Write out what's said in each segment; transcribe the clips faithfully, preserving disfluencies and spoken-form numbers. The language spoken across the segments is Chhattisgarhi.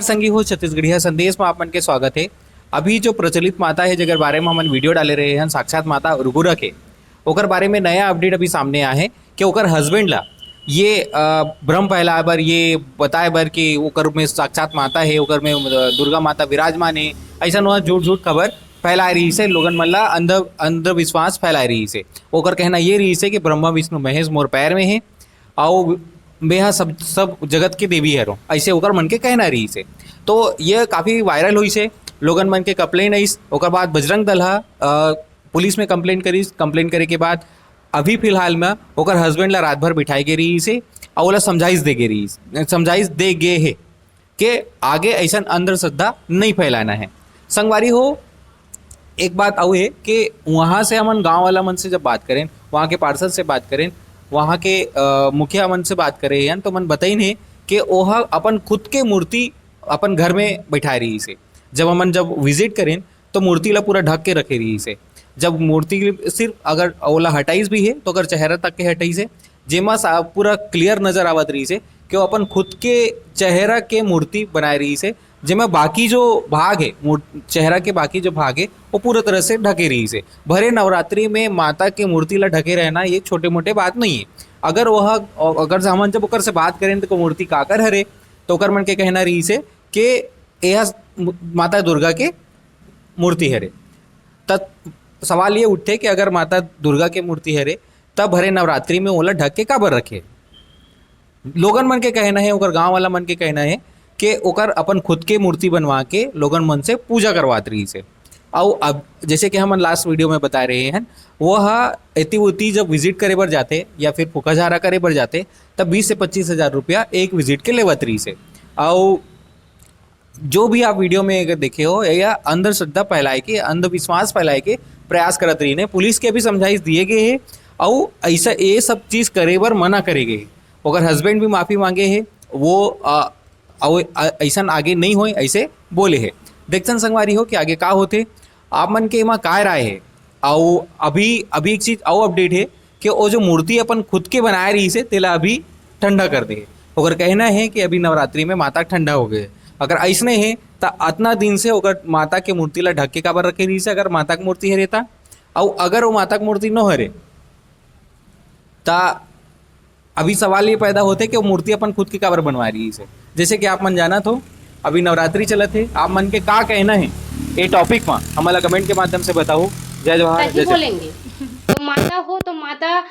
संगी हो, छत्तीसगढ़िया संदेश में आप मन के स्वागत है। अभी जो प्रचलित माता है, जेकर बारे में हमन वीडियो डाले रहे हैं, साक्षात माता उर्गुरा के, ओकर बारे में नया अपडेट अभी सामने आए है कि ओकर हस्बैंड ला ये, अ, भ्रम फैलाए बर, ये बताए बर कि ओकर में साक्षात माता है, ओकर में, अ, दुर्गा माता विराजमान है, ऐसा नवा झूठ झूठ खबर फैलाए रही से लोगन मन ला अंध अंधविश्वास फैलाए रही से। ओकर कहना ये रही से कि ब्रह्मा विष्णु महेश मोर पैर में है, अउ मेहा सब सब जगत के देवी हरो, ऐसे ओकर मन के कहना रही से। तो ये काफी वायरल हुई से, लोगन मन के कंप्लेन आइस। ओकर बाद बजरंग दल हा, अ, पुलिस में कंप्लेन करिस। कंप्लेन करे के बाद अभी फिलहाल में ओकर हस्बैंड ला रात भर बिठाए गे रही से, अउ ओला समझाइश दे गे रही, समझाइश दे गे हे के आगे ऐसन अंधश्रद्धा नहीं फैलाना है। संगवारी हो, एक बात अउ है कि वहाँ से हमन गाँव वाला मन से जब बात करें, वहाँ के पार्षद से बात करें, वहाँ के, अ, मुखिया मन से बात करे हन, तो मन बताइन हे कि ओह अपन खुद के मूर्ति अपन घर में बैठाए रही से। जब हमन जब विजिट करें, तो मूर्ति ला पूरा ढक के रखे रही से। जब मूर्ति सिर्फ अगर ओला हटाइस भी है, तो अगर चेहरा तक के हटाइस है, जेमा सा-, पूरा क्लियर नजर आवत रही से कि वो अपन खुद के चेहरा के मूर्ति बनाए रही से, जेमा बाकी जो भाग है, मूर-, चेहरा के बाकी जो भाग है, वो पूरा तरह से ढके रही से। भरे नवरात्रि में माता के मूर्ति ला ढके रहना ये छोटे मोटे बात नहीं है। अगर वह, अगर हमन जब ओकर से बात करें तो मूर्ति काकर हरे, तो ओकर मन के कहना रही से कि यह माता दुर्गा के मूर्ति हरे। त सवाल ये उठथे कि अगर माता दुर्गा के मूर्ति हरे, तब भरे नवरात्रि में ओला ढक के काबर रखे? लोगन मन के कहना है, ओकर गांव वाला मन के कहना है कि ओकर अपन खुद के मूर्ति बनवा के लोगन मन से पूजा करवात रहिस हे। अउ अब जैसे कि हमन लास्ट वीडियो में बता रहे हैं, वो हा एती उती जब विजिट करे बर जाथे या फिर फूका झारा करे बर जाथे, तब बीस से पच्चीस हजार रुपया एक विजिट के लेवत रहिस हे। अउ जो भी आप वीडियो में अगर देखे हो, या अंधश्रद्धा फैलाए के, अंधविश्वास फैलाए के प्रयास करत रहिन हे। पुलिस के भी समझाइश दिए गए हे, अउ ऐसा ये सब चीज करे बर मना करे गए हे। ओकर हस्बैंड भी माफी मांगे हे, वो, अ, अउ, अ, ऐसन आगे नहीं होए, ऐसे बोले हे। देखथन संगवारी हो कि आगे का होथे, आप मन के एमा काय राय हे। अउ अभी, अभी एक चीज अउ अपडेट हे कि वो जो मूर्ति अपन खुद के बनाए रहिस हे, तेला अभी ठंडा कर दे हे। ओकर कहना है कि अभी नवरात्रि में माता ठंडा हो गए। अगर ऐसने हे, त अतना दिन से ओकर माता के मूर्ति ला ढक के काबर रखे रहिस हे, अगर माता के मूर्ति हरे त? अउ अगर वो माता के मूर्ति नो हरे, त अभी सवाल ये पैदा होथे कि वो मूर्ति अपन खुद के काबर बनवा रहिस हे। जैसे कि आप मन जानत हो, अभी नवरात्रि चलत हे, आप मन के का कहना है ये टॉपिक मा, हमन ला कमेंट के माध्यम से बताओ। जय जोहार, सही जय छत्तीसगढ़। बोलेंगे। तो माता हो तो माता,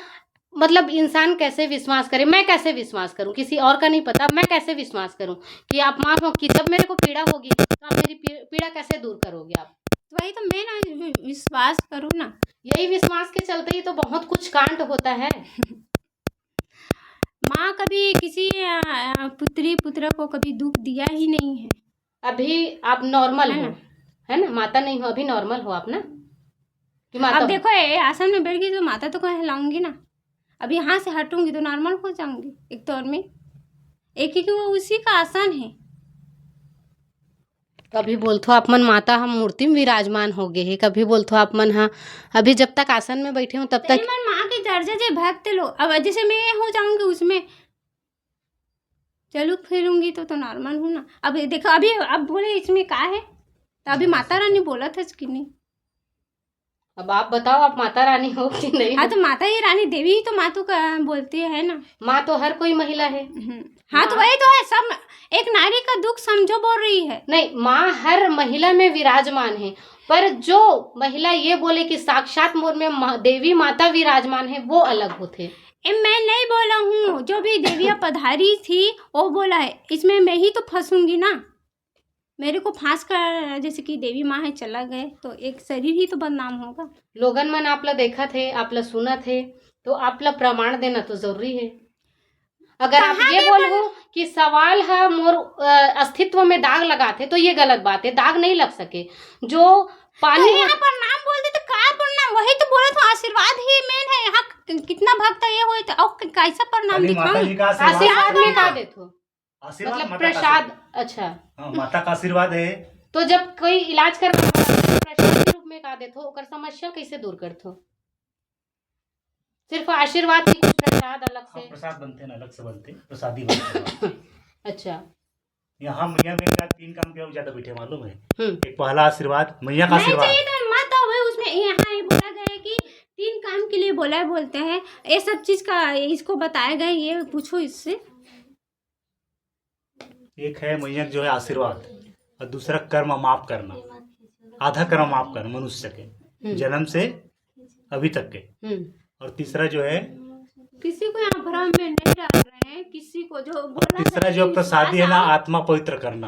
मतलब, इंसान कैसे विश्वास करे? मैं कैसे विश्वास करूं? किसी और का नहीं पता, मैं कैसे विश्वास करूं कि आप माँ हो? कि जब मेरे को पीड़ा होगी तो आप मेरी पी-, पीड़ा कैसे दूर करोगे आप? तो वही तो मेन है, वि-, विश्वास करो ना। यही विश्वास के चलते ही तो बहुत कुछ कांड होता है। माँ कभी किसी, अ, अ, पुत्री पुत्र को कभी दुख दिया ही नहीं है। अभी आप नॉर्मल है हो, ना? है ना? माता नहीं हो, अभी नॉर्मल हो आप ना, कि माता अब हो। देखो, ये आसन में बैठ गई तो माता तो कहलाऊंगी ना। अब यहाँ से हटूंगी तो नॉर्मल हो जाऊंगी एक तौर में। एक, क्योंकि वो उसी का आसन है। कभी बोलथो आप मन, माता हम मूर्ति में विराजमान हो गए हे, कभी बोलथो आप मन, हाँ, अभी जब तक आसन में बैठे हो तब तक। मन माँ के जर्जा जे भक्त लोग, अब जैसे मैं हो जाऊंगी उसमें, चलू फिरूंगी तो, तो नॉर्मल हूँ ना। अब ये देखो, अभी अब बोले इसमें का है, तो अभी माता रानी बोलत हे कि नहीं? अब आप बताओ, आप माता रानी हो कि नहीं? हाँ, तो माता ही रानी देवी ही तो मातू का बोलती है ना। माँ तो हर कोई महिला है। हम्म। हाँ, तो माँ वही तो है, सब एक नारी का दुख समझो बोल रही है। नहीं, माँ हर महिला में विराजमान है, पर जो महिला ये बोले कि साक्षात मोर में मा-, देवी माता विराजमान है, वो अलग होथे। ए, मैं नहीं बोला हूँ, जो भी देविया पधारी थी वो बोला है, इसमें मैं ही तो फंसूंगी ना। मेरे को फांस कर, जैसे कि देवी माँ है चला गए तो एक शरीर ही तो बदनाम होगा। लोगन मन आप ला देखत हे, आप ला सुनत हे, तो आप ला प्रमाण देना तो जरूरी है। अगर आप कहाँ ये दे बोलहू कि सवाल ह मोर, अ, अस्तित्व में दाग लगाथे, तो ये गलत बात है, दाग नहीं लग सके। जो तो पानी यहाँ प्रणाम बोल दे तो का प्रणाम? वही तो बोलत हो, आशीर्वाद ही मेन है। यहाँ क-, कितना भक्त ये होए तो और क-, कैसा प्रणाम अरे माता दिखाऊं? जी का आशीर्वाद आशीर्वाद में का देथो? आशीर्वाद मतलब माता का प्रसाद। आशीर्वाद। अच्छा। हाँ, माता का आशीर्वाद है। तो जब कोई इलाज करवा प्रसाद के रूप में का देथो, ओकर समस्या कैसे दूर करथो? सिर्फ आशीर्वाद की कुछ प्रसाद अलग हाँ, से? प्रसाद बनते हैं ना, अलग से बनते हैं, प्रसादी बनते हैं। अच्छा। यहाँ मैया में का तीन काम के ज्यादा बैठे, मालूम है? हम्म। एक पहला आशीर्वाद, मैया का नहीं आशीर्वाद। चाहिए तो मत आओ भाई। उसमें यहाँ ये बोला गया है कि तीन काम के लिए बोला है बोलते हैं। ये सब चीज का इसको बताया गया है, ये पूछो इससे। एक है मैया जो है आशीर्वाद, और दूसरा कर्म माफ करना, आधा कर्म माफ करना मनुष्य के हम्म। जन्म से अभी तक के। हम्म। और तीसरा जो है, किसी को यहाँ भ्रम में नहीं डाल रहे हैं, किसी को जो और बोला तीसरा गया जो कि प्रसादी है ना, विश्वास आओ। आत्मा पवित्र करना,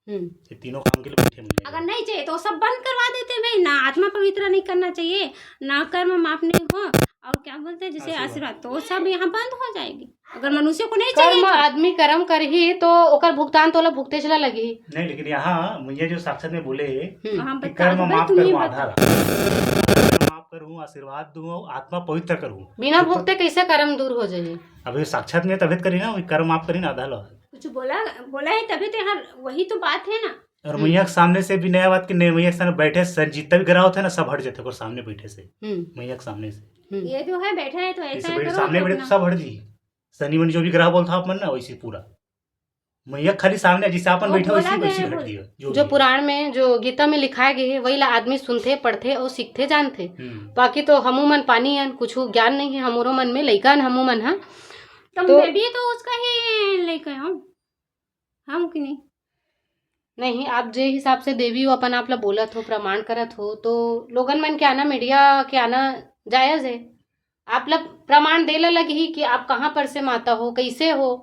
हम्म। ये तीनों काम के लिए बैठे मैया। अगर नहीं चाहिए तो सब बंद करवा देते भाई ना, आत्मा पवित्र नहीं करना चाहिए, ना कर्म माफ नहीं हो, और क्या बोलते हैं जैसे आशीर्वाद। आशीर्वाद, तो वो सब यहाँ बंद हो जाएगी। अगर मनुष्य को नहीं चाहिए कर्म तो आदमी कर्म करही तो ओकर भुगतान तोला भुगते चला लगही। नहीं, लेकिन यहाँ मैया जो साक्षात में बोले हम्म। हम कि बता कर्म दो भाई, माफ तुम ही करूँ, बता। आधा ला। कर्म माफ करूँ, आशीर्वाद दूँ, आत्मा पवित्र करूँ। बिना भुगते कैसे कर्म दूर हो जाही? अभी साक्षात में तबियत करी ना, वही कर्म माफ करी ना, आधा ला। कुछ बोला, बोला है तभी तो यहाँ वही तो बात है ना। और हम्म। मैया के सामने से भी नया बात कि नहीं, मैया के सामने बैठे से जितना भी ग्रह होते हैं ना, सब हट जाते हैं, और सामने बैठे से, हम्म। मैया के सामने से। हम्म। ये जो है बैठा है तो ऐसा जैसे है बैठे, करो, सामने तो बैठे अपना सब हट जी। शनि मन जो भी ग्रह बोलता अपन ना, वैसे पूरा मैया खाली सामने, जैसे अपन वो बैठे वैसे बोला वैसे गया हट बोल। दिया। जो जो भी। पुराण में जो गीता में लिखाए गए है, वही ला आदमी सुनथे, पढ़थे और सीखथे, जानथे। हम्म। बाकी तो हमू मन पानी हन, कुछ ज्ञान नहीं है हमरो मन में, लइका हन हमू मन ह। तो तो मैं भी तो उसका ही लेके आऊँ, हम कि नहीं? नहीं, आप जे हिसाब से देवी हो, अपन आप ला बोलत हो, प्रमाण करत हो, तो लोगन मन के आना, मीडिया के आना जायज है। आप ला प्रमाण दे ला लगही कि आप कहाँ पर से माता हो, कैसे हो,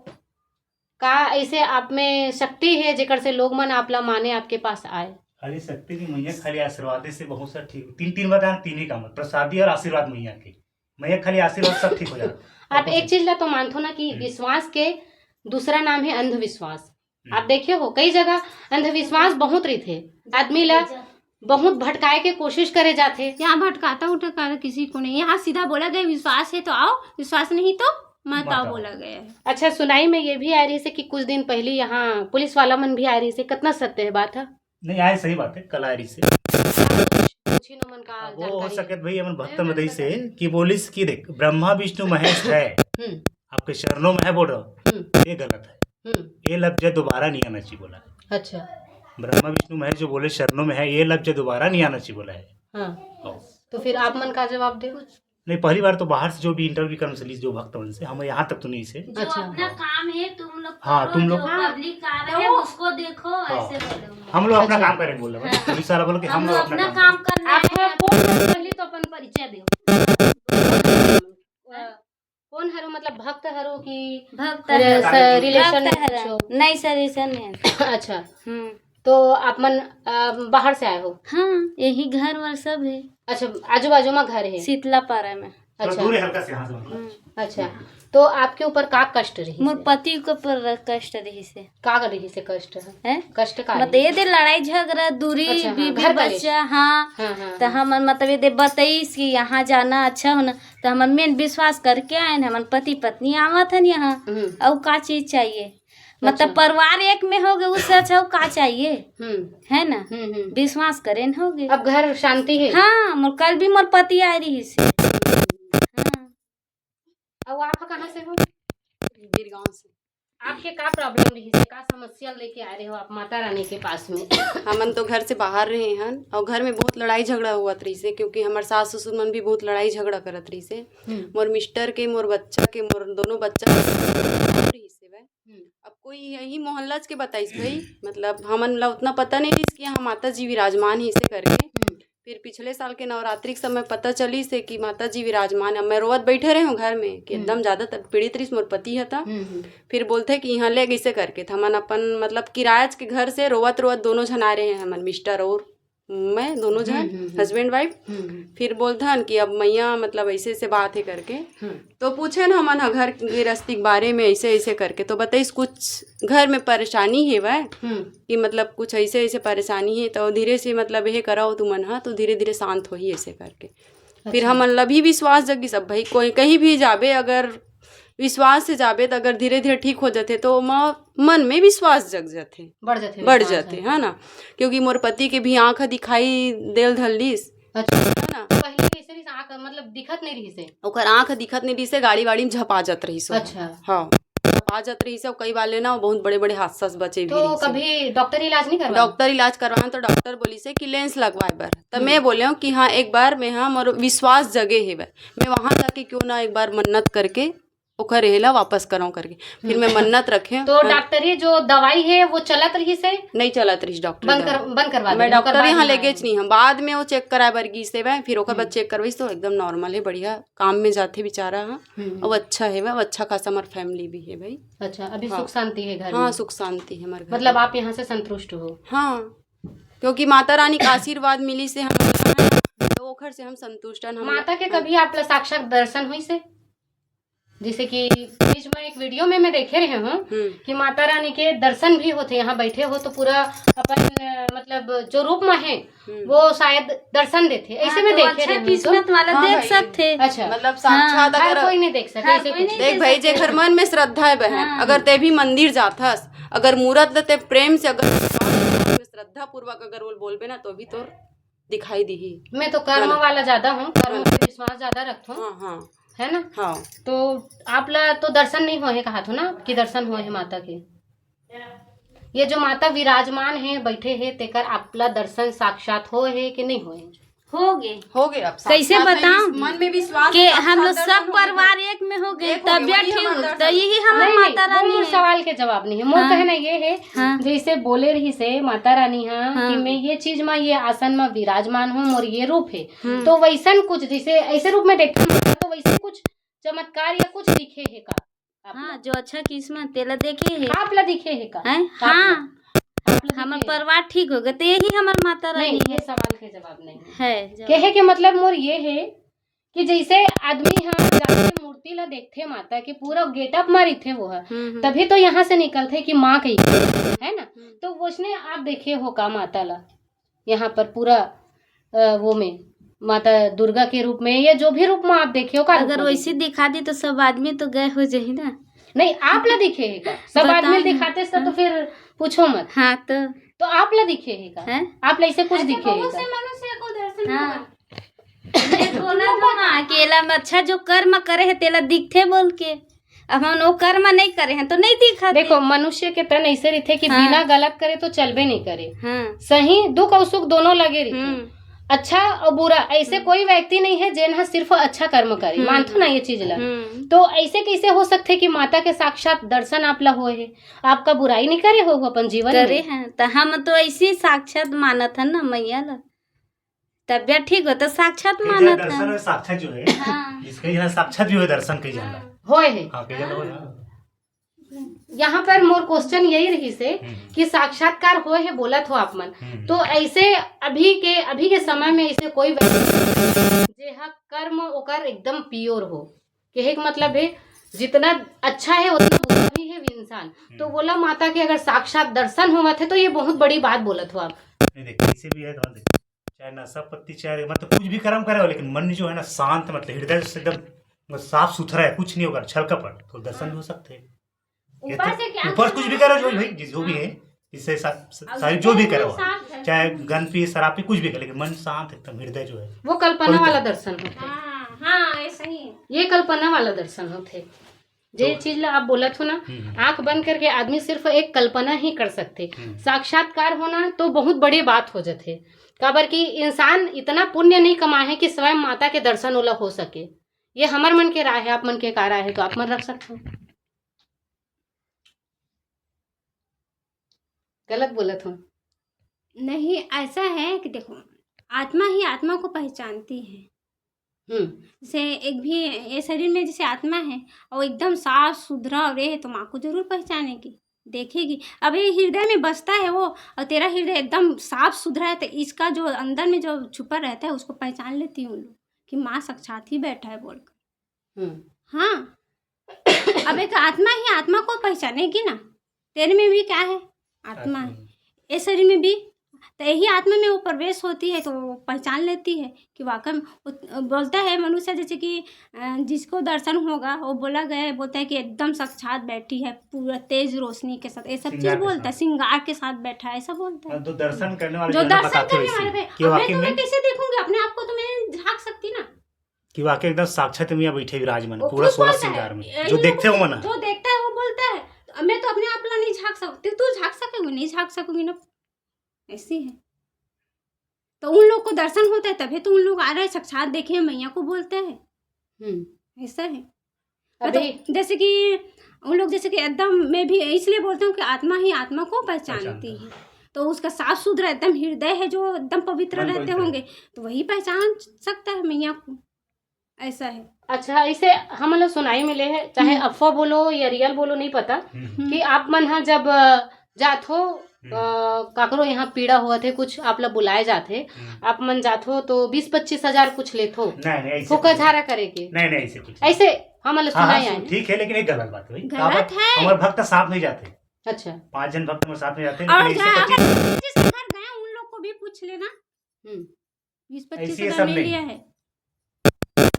का ऐसे आप में शक्ति है जेकर से लोग मन आप ला माने, आपके पास आए? खाली शक्ति नहीं, मैया खाली आशीर्वाद से बहुत सा ठीक, तीन, तीन बार, तीन ही काम है, प्रसादी और आशीर्वाद मैया के। मैया खाली आशीर्वाद, सब ठीक हो जाता। आप एक चीज ला तो मानथो ना कि विश्वास के दूसरा नाम है अंधविश्वास। हम्म। आप देखे हो, कई जगह अंधविश्वास बहुत रहिथे, आदमी ला बहुत भटकाए के कोशिश करे जाथे। यहाँ भटकाता उठकाता किसी को नहीं, यहाँ सीधा बोला गया विश्वास है तो आओ, विश्वास नहीं तो मत मत आओ आओ। बोला गया है। अच्छा, सुनाई में ये भी आ रही से कि कुछ दिन पहले यहाँ पुलिस वाला मन भी आ रही से, कितना सत्य है बात है? नहीं आए, सही बात है, कल आ रही से। कुछ ही नो मन का वो हो जानकारी। सके भाई, अपन भक्त मदई से कि बोलिस कि देख, ब्रह्मा विष्णु महेश है, हम्म, आपके चरणों में है बोल रहा हूँ, हम्म, ये गलत है। हम्म, ये लफ्ज दोबारा नहीं आना चाहिए बोला है। अच्छा, ब्रह्मा विष्णु महेश जो बोले चरणों में है, ये लफ्ज दोबारा नहीं आना चाहिए बोला है। हाँ, हाँ। तो फिर आप मन का जवाब दे। नहीं, पहली बार तो बाहर से जो भी इंटरव्यू करने से लीजिए, जो भक्त मन से, हम यहाँ तक तो नहीं से। जो अच्छा। अपना काम है तुम लोग हाँ, करो, तुम लोग जो हाँ, पब्लिक काम है तो उसको देखो, हाँ। ऐसे बोलो। हम लोग अपना अच्छा। काम करेंगे बोल रहे हैं, पुलिस वाला बोला कि हम हम लोग लोग अपना अपना काम काम करना आप है। कौन हरो, पहले तो अपन परिचय दो। कौन हरो, मतलब भक्त हरो कि भक्त अरे, है। सर, रिलेशन भक्त में है। पूछो। नहीं सर, रिलेशन नहीं है। अच्छा, हम्म। तो आप मन अ, बाहर से आए हो? हाँ, यही घर वर सब है। अच्छा, आजू बाजू में घर है? शीतला पारा में। थोड़ा अच्छा, दूर है हल्का से यहाँ से, मतलब। हम्म। अच्छा, तो आपके ऊपर का कष्ट रही मोर से? पति के ऊपर कष्ट रही से। का रही से कष्ट है? हैं? कष्ट का मत रही? ये दे लड़ाई झगड़ा दूरी अच्छा, हाँ, बीबी घर का बच्चा, हाँ। हाँ, हाँ, तो हाँ। हम मतलब ये दे बताइस कि यहाँ जाना अच्छा होना, तो हम मेन विश्वास करके आए हैं, हमन पति पत्नी आवत हन यहाँ। हम्म, और का चीज चाहिए? मतलब अच्छा। परिवार एक में हो गए, उससे अच्छा और का चाहिए? हम्म, है ना? हम्म, हम्म। विश्वास करें हो गए। अब घर शांति है? हाँ, मोर कल भी मोर पति आ रही से। हाँ। अब आप कहाँ से हो? वीरगांव से। आपके का प्रॉब्लम रही से, का समस्या लेके आ रहे हो आप माता रानी के पास में? हमन तो घर से बाहर रहे हन और घर में बहुत लड़ाई झगड़ा हुआ रही से, क्योंकि हमार सास ससुर मन भी बहुत लड़ाई झगड़ा करत रही से। हम्म, मोर मिस्टर के, मोर बच्चा के, मोर दोनों बच्चा रही से वह। हम्म, अब कोई यही मोहल्ला के बताइस भाई, मतलब हमन ला उतना पता नहीं रही कि यहाँ माता जी विराजमान ही से करके। हम्म, फिर पिछले साल के नवरात्रि के समय पता चली से कि माता जी विराजमान है। मैं रोवत बैठे रहे हूँ घर में कि हम्म। एकदम ज्यादा तक पीड़ित रही मोर पति हता। हम्म, हम्म, फिर बोलथे कि यहाँ ले कैसे करके, तो हमन अपन मतलब किराया के घर से रोवत रोवत दोनों झन आ रहे हैं, हमन मिस्टर और मैं दोनों हम्म, झन, हम्म, हम्म। Husband wife. हम्म, फिर बोलथन कि अब मैया मतलब ऐसे ऐसे बात है करके, हम्म, तो पूछे न हमन ह घर गृहस्थी के बारे में ऐसे ऐसे करके, तो बताइस कुछ घर में परेशानी है वह हम्म, कि मतलब कुछ ऐसे ऐसे परेशानी है, तो धीरे से मतलब ये कराओ तुमन ह, तो धीरे धीरे शांत होही ऐसे करके। फिर अच्छा। हमन ला भी विश्वास जगिस, अब भाई कोई कहीं भी जाबे, अगर विश्वास से जाबे, तो अगर धीरे धीरे ठीक हो जाथे, तो म-, मन में विश्वास जग जाथे, बढ़ जाथे बढ़ विश्वास जाथे, है। है ना? क्योंकि मोर पति के भी आँख दिखाई देल धरलिस, अच्छा, है ना? पहले कैसे रही आँख, मतलब दिखत नहीं रही से? ओकर आँख दिखत नहीं रही से, गाड़ी वाड़ी में झपा जात रही सो। अच्छा। हाँ। आ जात रहिस हे, कई बार ले ना वो बहुत बड़े-बड़े हादसा से बचे भी तो रहिस हे। कभी डॉक्टर इलाज नहीं करवाए? डॉक्टर इलाज करवाए तो डॉक्टर बोलिस हे कि लेंस लगवाए बर, त हम्म। मैं बोले हूँ कि हाँ, एक बार मैं, हाँ, मोर विश्वास जगे हे बर, मैं वहाँ जाके क्यों ना एक बार मन्नत करके ओकर एला वापस करव करके। फिर मैं मन्नत रखे हूँ। तो डॉक्टरी जो दवाई है वो चलत रहिस हे? नहीं चलत रहिस डॉक्टर बंद दवा। कर बंद करवा मैं देना, ओकर डॉक्टर बाद यहाँ में लेगेच आए। नहीं हूँ, बाद में वो चेक कराए बर गिस हे भाई, फिर ओकर बाद हम्म। चेक करवाइस तो एकदम नॉर्मल है, बढ़िया काम में जाथे बेचारा। हाँ, हम्म। अब अच्छा है भाई, अच्छा खासा हमार फैमिली भी है भाई। अच्छा, अभी हाँ। सुख शांति है घर हाँ, में? सुख शांति है हमारे घर मतलब में। आप यहाँ से संतुष्ट हो? हाँ, क्योंकि माता रानी का आशीर्वाद मिली से हम, तो ओखर से हम संतुष्ट हैं। हम माता के कभी आप ला साक्षात दर्शन होइस हे? जैसे कि बीच में एक वीडियो में मैं देखे रहे हूँ हम्म। कि माता रानी के दर्शन भी होते, यहाँ बैठे हो तो पूरा अपन, अ, मतलब जो रूप में है हम्म। वो शायद दर्शन देते, ऐसे हाँ, में तो देखे अच्छा रहे हूँ। किस्मत वाला हाँ देख भाई। सकथे। अच्छा, मतलब साक्षात हाँ, अगर हर कोई नहीं देख सके हर ऐसे कोई कुछ। नहीं देख देख भाई, सकते। जेकर मन में श्रद्धा है बहन, हाँ। अगर ते भी मंदिर जाथस, अगर मूरत ल ते प्रेम से, अगर श्रद्धा पूर्वक अगर वो बोलबे ना, तो भी तोर दिखाई दिही। मैं तो कर्म हाँ। वाला ज्यादा हूँ, कर्म पे विश्वास ज्यादा रखता हूँ, हाँ, हाँ, है ना? हाँ। तो आप ला तो दर्शन नहीं होए हे, कहा थो ना कि दर्शन होए हे माता के। ये जो माता विराजमान है, बैठे है, तेकर आप ला दर्शन साक्षात होए हे कि नहीं होए हे? हो गे। हो गए अब कैसे साक्षात है, बताऊं? इस मन में विश्वास, कि साक्षात हम लोग दर्शन सब हो गए। परिवार एक में हो गए, एक हो गए, तबियत वही ठीक हमारा हो, दर्शन। तो यही हमार नहीं, नहीं, माता वो रानी मोर है। सवाल के जवाब नहीं है। मोर हाँ। कहना ये है, हाँ। जैसे बोले रही से माता रानी हाँ हाँ। कि मैं ये चीज में, ये आसन में विराजमान हूँ, मोर ये रूप है, हम्म। तो वैसन कुछ, जैसे ऐसे रूप में देखते हैं, तो वैसे कुछ चमत्कार या कुछ दिखे है का आप हाँ, ला? जो अच्छा किस्मत तेला देखे है। आप ला दिखे है का? हैं? आप ला? हाँ, आप ला हमार दिखे है? परिवार ठीक हो गए, तो यही हमार माता रानी नहीं, ये है। सवाल के जवाब नहीं है। है जवाब। कहे के मतलब मोर ये है कि जैसे आदमी हाँ जाके मूर्ति ला देखथे माता के, पूरा गेटअप में रहिथे वो है, हम्म, हम्म। तभी तो यहाँ से निकलथे कि माँ कही, है ना? हम्म। तो वैसने आप देखे हो का माता ला यहाँ पर पूरा, अ, वो में माता दुर्गा के रूप में या जो भी रूप में आप देखे हो का रूप अगर में वैसे देखे? दिखा दी तो सब आदमी तो गए हो जही ना। नहीं, आप ला दिखे है का? सब बताओ आदमी ना। दिखाते तो, तो फिर पूछो मत। हाँ तो तो आप ला दिखे है का? हैं? आप ला ऐसे कुछ ऐसे दिखे है बहुत का? से मनुष्य को दर्शन हाँ। हुआ। मैं बोला था ना कि एला में अच्छा जो कर्म करे है तेला दिखथे बोल के। अब हम वो कर्म नहीं करे हैं तो नहीं दिखा। देखो, मनुष्य के तन ऐसे रहिथे कि हाँ। बिना गलत करे तो चलबे नहीं करे। हाँ। सही, दुख और सुख दोनों लगे रहिथे। हम्म। अच्छा और बुरा, ऐसे कोई व्यक्ति नहीं है जेन हा सिर्फ अच्छा कर्म करे। हम्म। मानथो ना ये चीज ला? हम्म। तो ऐसे कैसे हो सकथे कि माता के साक्षात दर्शन आप ला होए है, आपका बुराई नहीं करे हो अपन जीवन करे में? हैं तो हम तो ऐसे ही साक्षात मानत हन ना मैया ला। तबियत ठीक हो तो साक्षात कई जगह मानत दर्शन हन। में साक्षात जो है, हाँ। जिसके यहाँ साक्षात भी हुए दर्शन कई जगह। होए है। हाँ, कई जगह हुआ है। यहाँ पर मोर क्वेश्चन यही रही से हम्म। कि साक्षात्कार होए है बोलत हो आप मन, हम्म। तो ऐसे अभी के, अभी के समय में ऐसे कोई व्यक्ति जे हा कर्म ओकर एकदम प्योर हो, कहे के मतलब है जितना अच्छा है उतना बुरा भी है इंसान, तो बोला माता के अगर साक्षात दर्शन होवत है तो ये बहुत बड़ी बात बोलत हो आप। नहीं, देख, किसी भी है तो देख, चाहे नशा पत्ती, चाहे मतलब कुछ भी कर्म करे हो, लेकिन मन जो है ना शांत, मतलब हृदय से एकदम साफ सुथरा है, कुछ नहीं होगा, छल कपट, तो दर्शन भी हो सकते हैं। ये ऊपर तो से क्या ऊपर कुछ भी करो, जो भी भाई, जो भी है, इससे सा-, सा-, सारी जो भी करो, चाहे गन पी, शराब पी, कुछ भी करे, लेकिन मन शांत, एकदम हृदय जो है। वो कल्पना पवित्र। वाला दर्शन होते हैं। हाँ, हाँ, ऐसा ही है। ये कल्पना वाला दर्शन होते हैं। जे चीज ला आप बोलत हो ना, हम्म। आंख बंद करके आदमी सिर्फ एक कल्पना ही कर सकते। हम्म। साक्षात्कार होना तो बहुत बड़ी बात हो जाते, काबर कि इंसान इतना पुण्य नहीं कमाए है कि स्वयं माता के दर्शन ओला हो सके। ये हमर मन के राय है, आप मन के का राय है तो आप मन रख सकते हो। गलत बोलत हो। नहीं, ऐसा है कि देखो, आत्मा ही आत्मा को पहचानती है। हम्म। जैसे एक भी ये शरीर में जैसे आत्मा है और एकदम साफ सुथरा और ये है, तो माँ को जरूर पहचानेगी, देखेगी। अब ये हृदय में बसता है वो, और तेरा हृदय एकदम साफ सुथरा है, तो इसका जो अंदर में जो छुपा रहता है उसको पहचान लेती हूँ लोग कि माँ साक्षात ही बैठा है बोलकर। हम्म। हाँ, अब एक आत्मा ही आत्मा को पहचानेगी ना, तेरे में भी क्या है? आत्मा है। ये शरीर में भी, तो यही आत्मा में वो प्रवेश होती है तो वो पहचान लेती है कि वाकई में वो बोलता है मनुष्य, जैसे कि अ, जिसको दर्शन होगा, वो बोला गया है, बोलता है कि एकदम साक्षात बैठी है पूरा तेज रोशनी के साथ, ये सब चीज श्रृंगार के बोलता है, साथ। श्रृंगार के साथ बैठा है, ऐसा बोलता है। हाँ, तो दर्शन करने वाले जो जो है ना, दर्शन बताते करने हुए वाले इसे थे, कि अब मैं वाकई तुम्हें में कैसे देखूंगी? अपने आप को तो मैं झांक सकती ना। कि वाकई एकदम साक्षात मैया बैठे विराजमान, वो पूरा खुद सोलह बोलता है, श्रृंगार में, यही जो लोग देखते हो ना। जो देखता है वो बोलता है, अब मैं तो अपने आप ला नहीं झांक सकती, तू झांक सकेगी? नहीं झांक सकेगी ना, ऐसी है। तो उन लोग को दर्शन होता है, तभी तो उन लोग आ रहे हैं, साक्षात देखे हैं, मैया को बोलते हैं। हम्म। ऐसा है। अभी मतलब, जैसे कि उन लोग, जैसे कि एकदम, मैं भी इसलिए बोलती हूँ कि आत्मा ही आत्मा को पहचानती पहचानता है। तो उसका साफ सुथरा एकदम हृदय है, जो एकदम पवित्र मन रहते पवित्र होंगे, तो वही पहचान सकता है मैया को। ऐसा है। अच्छा, इसे हम लोग सुनाई मिले हैं, चाहे हम्म। अफवाह बोलो या रियल बोलो, नहीं पता, हम्म, हम्म। कि आप मन हा जब अ, जात हो, हम्म, अ, काकरो यहाँ पीड़ा होवत हे, कुछ आप ला बुलाए जात हे, हम्म। आप मन जात हो तो बीस पच्चीस हजार कुछ लेत हो, नहीं नहीं, ऐसे फूका कुछ झारा करे के। नहीं नहीं, ऐसे कुछ ऐसे हम लोग हाँ, हाँ, सुनाई आए। ठीक है, लेकिन एक गलत बात है भाई। गलत आप- है। हमारे भक्त साथ नहीं जाते, अच्छा। पांच जन भक्त हमारे साथ नहीं जाते, और लेकिन जहाँ ऐसे पच्चीस जिसके घर गए, उन लोग को भी पूछ लेना। हम्म। बीस पच्चीस ऐसी ये हजार सब में नहीं। लिया है।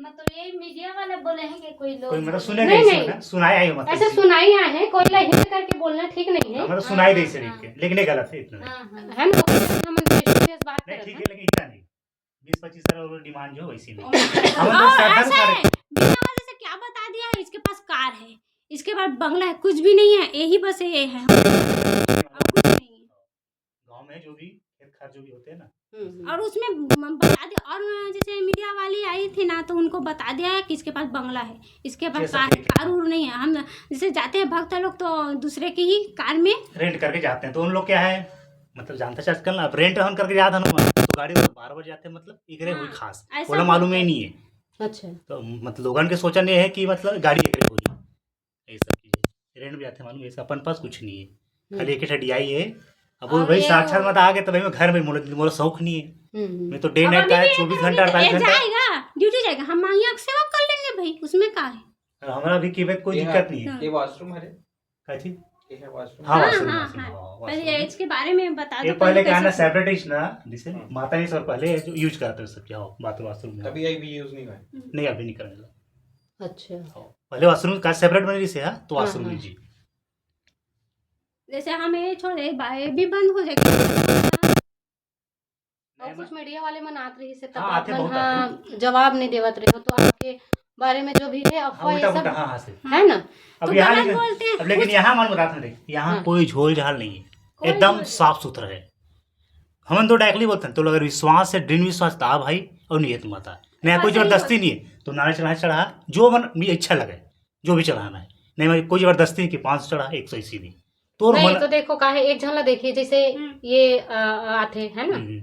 मतलब, यही मीडिया वाले बोले हैं कि कोई लोग कोई मतलब हैं। सुनेगा नहीं, इसमें नहीं। ना, सुनाया ही मत ऐसे ऐसे। सुनाई आए हैं, कोई ला हिंट करके बोलना ठीक नहीं है, हाँ, मतलब सुनाई दे हाँ, इसे हाँ। देख के, लेकिन ये गलत है इतना। हाँ, हाँ। है ना? हम face to face बात नहीं, करत ठीक हैं। है, लेकिन इतना नहीं। बीस पच्चीस हजार और डिमांड जो है वैसी नहीं। और हम लोग और साधन ऐसा सारे है, बिना वाले से क्या बता दिया है, इसके पास कार है, इसके पास बंगला है, कुछ भी नहीं है, यही बस ये है, और कुछ नहीं है। गांव में जो भी खेत खार जो भी होते हैं ना, हम्म, हम्म। और उसमें म- बता दिया, और जैसे मीडिया वाली आई थी ना, तो उनको बता दिया है कि इसके पास बंगला है, इसके पास ये सब कार, ठीक है। कार उर नहीं है। हम जैसे जाते हैं भक्त लोग, तो दूसरे की ही कार में रेंट करके जाते हैं, तो उन लोग क्या है, मतलब जानते हैं आजकल ना, अब रेंट हम करके जाते हैं ना, तो गाड़ी वाला बारह बजे जाते हैं, मतलब इकरे हुई हाँ, खास, ऐसा बोला होता मालूम ही है। नहीं है। अच्छा। तो मतलब लोगन के सोचन ये है कि मतलब गाड़ी एकरे होही, ये सब चीजें रेंट भी आते मालूम, ऐसे अपन पास कुछ नहीं है, हम्म। खाली एक ही ठे डीआई है। अब वो और भाई ये साक्षात मत आगे तो भाई मैं घर में मोला, मोला शौक नहीं है। हम्म, हम्म। मैं तो डे अब नाइट अभी आया, भी चौबीस हम घंटा, अड़तालीस ये घंटा। जाएगा, ड्यूटी जाएगा, हम मांगिया सेवा कर लेंगे भाई, उसमें का है? और हमारा भी कीमत कोई ये दिक्कत हाँ। नहीं है। ये वॉशरूम है रे। कैसी? ये है वॉशरूम। हाँ, हाँ, वॉशरूम, हाँ, वॉशरूम, हाँ। हाँ, पहले वॉशरूम। इसके बारे में बता ये दो, पहले क्या है ना, कैसे सेपरेट इज ना, जैसे हाँ। माता जी से और पहले जो यूज करते हैं सब, क्या हो बाथरूम वाथरूम में। कभी एक भी यूज नहीं हुआ है। नहीं, अभी नहीं करने लगा। अच्छा। हाँ, पहले वॉशरूम का सेपरेट बने जैसे है, तो हाँ, वॉशरूम हाँ। लीजिए। जैसे हम ये छोड़े, बाय भी बंद हो जाएगा। और कुछ मीडिया वाले मन आत रही से तब हाँ, आप आते मन बहुत हाँ आते जवाब नहीं देवत रहे हो, तो आपके बारे में जो भी है हाँ, अफवाह, ये उल्टा सब उल्टा, हाँ, हाँ से। है ना? अब तो यहाँ गलत लेकिन, बोलते हैं, अब लेकिन कुछ यहाँ मन बतात में देख, यहाँ हाँ। कोई झोल झाल नहीं है, कोई एकदम झोल साफ सुथरा है। हमन तो डायरेक्टली बोलते हैं, तो अगर विश्वास है, दृढ़ विश्वास है, तो आ भाई, और नियत माता, नहीं कोई बस यही जबरदस्ती नहीं है। तो नारियल चढ़ा चढ़ा, जो मन भी अच्छा लगे, जो भी चढ़ाना है, नहीं मैं कोई जबरदस्ती नहीं कि पाँच सौ चढ़ा, एक सौ इसी नहीं। तो नहीं मन तो देखो का है, एक झन ला देखिए, जैसे हम्म। ये अ, आथे है ना, हम्म,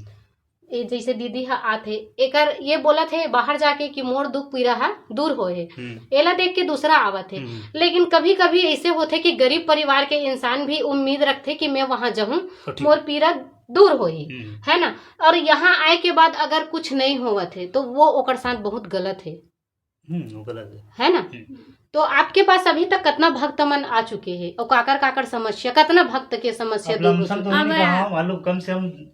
ये जैसे दीदी हा आथे, एकर ये बोलत हे बाहर जाके कि मोर दुख पीड़ा हा दूर होए, हम्म, एला देख के दूसरा आवत हे। हम्म, लेकिन कभी कभी ऐसे होथे कि गरीब परिवार के इंसान भी उम्मीद रखथे कि मैं वहां जाहूं, तो ठीक। मोर पीड़ा दूर होही, हम्म, है ना? और यहाँ आए के बाद अगर कुछ नहीं होवत हे तो वो ओकर साथ बहुत गलत हे, हम्म, वो गलत है। है ना? हम्म। तो आपके पास अभी तक कितना भक्त मन आ चुके हैं और काकर काकर समस्या, कितना भक्त के समस्या अब दूर हो लमसम तो चुकी? नहीं अब कहा, मान लो कम से कम ये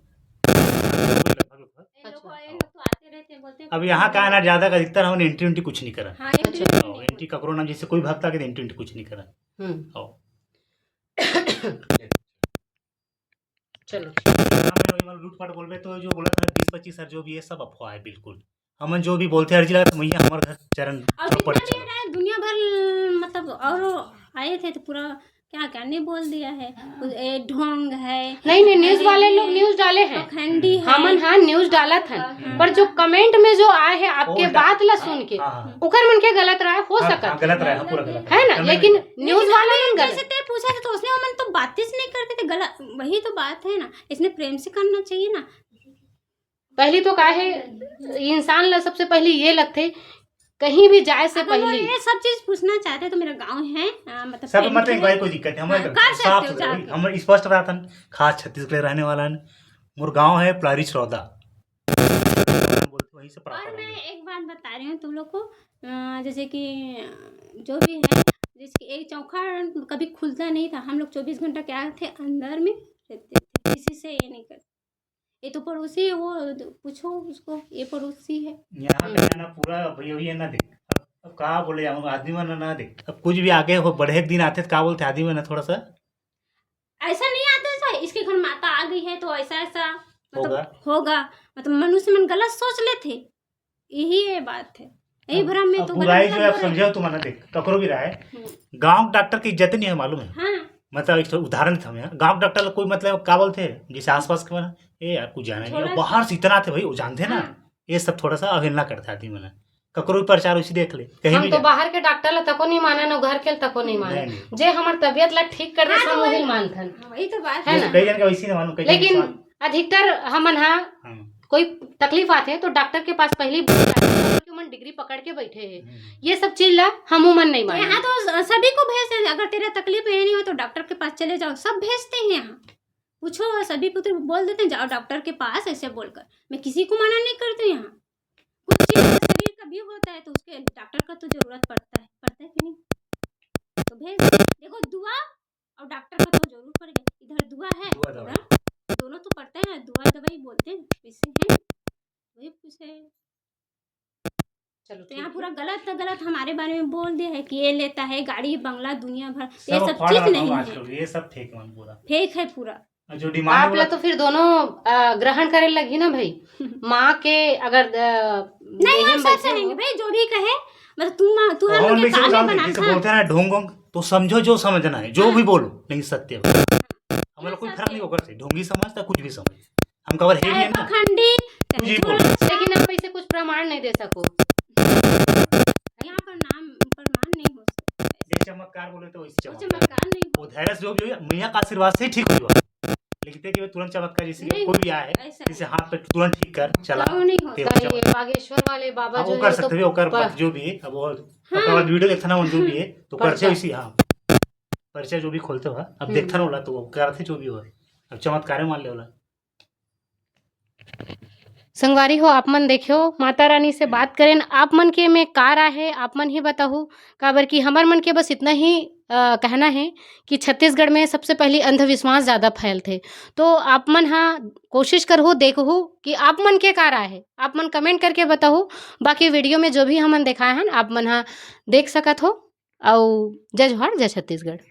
लोग, अच्छा। ये लोग तो आते रहते हैं, बोलते हैं अब यहाँ का है ना, ज्यादा का अधिकतर हमने एंट्री उंट्री कुछ नहीं करा। हाँ, एंट्री अच्छा। नहीं और होती। एंट्री ककरो नाम जैसे कोई भक्त आके एंट्री उंट्री कुछ नहीं करा। हम्म। और चलो। यहाँ पे वही वाला लूटपाट बोलबे तो जो बोला था बीस पच्चीस हजार जो भी है सब अफवाह है बिल्कुल। हमन जो भी बोलते हैं हर जिला तो मैया हमारे घर चरण और चौपट जितना भी चलो। है दुनिया भर, मतलब और आए थे तो पूरा क्या क्या नहीं बोल दिया है। ए, ढोंग है, नहीं नहीं, न्यूज वाले लोग अरे, न्यूज डाले हैं, पखंडी है। हमन हाँ न्यूज डालत हन, पर जो कमेंट में जो आए हैं आपके उल्टा। बात ला सुन के, हाँ, हाँ। ओकर मन के गलत राय हो हाँ, सकत हाँ, है। गलत रहा है, पूरा गलत है ना? गलत लेकिन रहा। न्यूज वाले मन जैसे गलत। ते पूछा था तो उसने, मन तो बातें नहीं करते थे, गलत, वही तो बात है ना, इसने प्रेम से करना चाहिए ना। पहली तो का है, इंसान ला सबसे पहले ये लगथे कहीं भी जाए से अगर वो पहले। ये सब चीज पूछना चाहते हैं तो मेरा गांव है, आ, मतलब सब friend मतलब है। भाई कोई दिक्कत नहीं, हमारे हाँ, घर कर साफ सकते हो सुथरा भाई, जाके। हम स्पष्ट रहतन, खास छत्तीसगढ़ रहने वाला है। मोर गांव है पलारी चरौदा, बोलते वहीं से और प्रॉपर मैं एक बात बता रही हूँ तुम लोग को, अ, जैसे कि अ, जो भी है, जैसे कि एक चौखा कभी खुलता नहीं था, हम लोग चौबीस घंटा क्या थे, अंदर में रहते थे, किसी से ये नहीं करते। ये तो पड़ोसी है, वो पूछो उसको, ये पड़ोसी है। यहाँ पे है ना पूरा भैया, भैया ना देख, अब, अब कहा बोले जाऊँ, आदमी मन ना देख, अब कुछ भी आगे हो बढ़े एक दिन आते तो का बोलते आदमी मन थोड़ा सा ऐसा नहीं आता था, इसके घर माता आ गई है तो ऐसा ऐसा मतलब होगा। होगा, मतलब मनुष्य मन गलत सोच लेते, यही ये बात है, यही अब- भ्रम में अब तो बुराई गलत जो है, अब लग रहे। समझो तुम ना देख, ककरो भी रहा है, हम्म। गांव के डॉक्टर की इज्जत नहीं है मालूम है। हाँ, मतलब एक ठो उदाहरण देथंव मैं, गाँव के डॉक्टर ला कोई मतलब का बोलथे, जैसे आसपास के मन, "ए यार, कुछ जाना नहीं।" छोड़ा। बाहर से इतना आथे भाई, वो जानथे ना, हाँ। ये सब थोड़ा सा अवहेलना करथे आदमी मन। ककरो भी प्रचार वैसे देख ले, कहीं हम भी तो जा। बाहर के डॉक्टर ला तको नहीं मानन, अउ घर के ला तको नहीं मानन। नहीं, नहीं। जे हमर तबियत ला ठीक कर दे, हाँ, हम तो वही वही। मानथन। हाँ, वही तो बात है। है ना? कई जन के वैसे नहीं मालूम, कई जन के लेकिन विश्वास अधिकतर हमन हा हाँ। कोई तकलीफ आथे तो डॉक्टर के पास पहली कि मन डिग्री पकड़ के बैठे हैं। हम्म। ये सब चीज ला हम उमन नहीं माने। यहाँ तो स-, सभी को भेज दें, अगर तेरा तकलीफ ये नहीं हो तो डॉक्टर के पास चले जाओ, सब भेजते हैं यहाँ। पूछो, सभी पुत्र बोल देते हैं, "जाओ डॉक्टर के पास", ऐसे बोलकर। मैं किसी को मना नहीं करती हूँ यहाँ। कुछ चीज शरीर का भी होता है तो उसके डॉक्टर का तो जरूरत पड़ता है, पड़ता है कि नहीं? तो भेज दे। देखो, दुआ और डॉक्टर का तो जरूर पड़ेगा। इधर दुआ है, दुआ दवाई। उधर दोनों तो पड़ता है ना, दुआ दवाई बोलते हैं, वैसे है ना? वही कुछ है। चलो, तो यहाँ ठीक पूरा है। गलत, गलत हमारे बारे में बोल दिया है कि ये लेता है गाड़ी, बंगला, दुनिया भर। ये सब सब अफवाह चीज लगा नहीं हुआ है। आजकल, ये सब फेक मन पूरा। फेक है पूरा। और जो डिमांड आप वाला ला तो फिर दोनों, अ, ग्रहण करे लगी ना भाई। माँ के अगर, अ, नहीं, देहे हम में सब बैठे सहेंगे हो। भाई, जो भी कहे, मतलब, तू माँ, तू हम हम लोग के बेसी काम में उदाहरण बना जैसे था। बोलते हैं ना, ढोंग वोंग, तो समझो जो समझना है, जो हाँ। भी बोलो, लेकिन सत्य हो। हम लोग कोई फर्क नहीं, ओकर से ढोंगी समझ या कुछ भी समझ, हम कवर है ही चाहे है ना। पखंडी, चाहे कुछ भी बोलो। झूठ। लेकिन आप ऐसे कुछ प्रमाण नहीं दे सको। यहाँ पर नाम, प्रमाण नहीं हो सकता। ये चमत्कार बोले तो वैसे वो चमत्कार। चमत्कार नहीं वो धैर्य से जो भी हो, मैया का आशीर्वाद से ही ठीक हुआ। लिखते कि तुरंत चमत्कार, जैसे कि नहीं कोई भी होता, आए, ऐसा जैसे नहीं। हाथ पे तुरंत ठीक कर, चला, तो नहीं होता। ये हो जाओ। ये बागेश्वर वाले बाबा हाँ, जो वो कर है, सकते तो हैं, ओकर प-, बात जो भी है, अब वो हाँ। ओकर बाद वीडियो देखथन ना, जो भी है, तो पर्चा। करथे वैसे, हाँ। पर्चा जो भी खोलथे हो, अब हम्म। देखथन ना ओला, तो वो करथे जो भी हो, अब चमत्कार मान ले ओला। संगवारी हो, आप मन देखियो, माता रानी से बात करेन, आप मन के में का राय हे, आप मन ही बताहू, काबर कि हमर मन के बस इतना ही, अ, कहना हे कि छत्तीसगढ़ में सबसे पहली अंधविश्वास ज़्यादा फैलथे। तो आप मन हा कोशिश करहू, देखहू कि आप मन के का राय हे, आप मन comment करके बताहू। बाकी वीडियो में जो भी हमन देखाए हन, आप मन हा देख सकत हो। अउ जय जोहार, जय छत्तीसगढ़।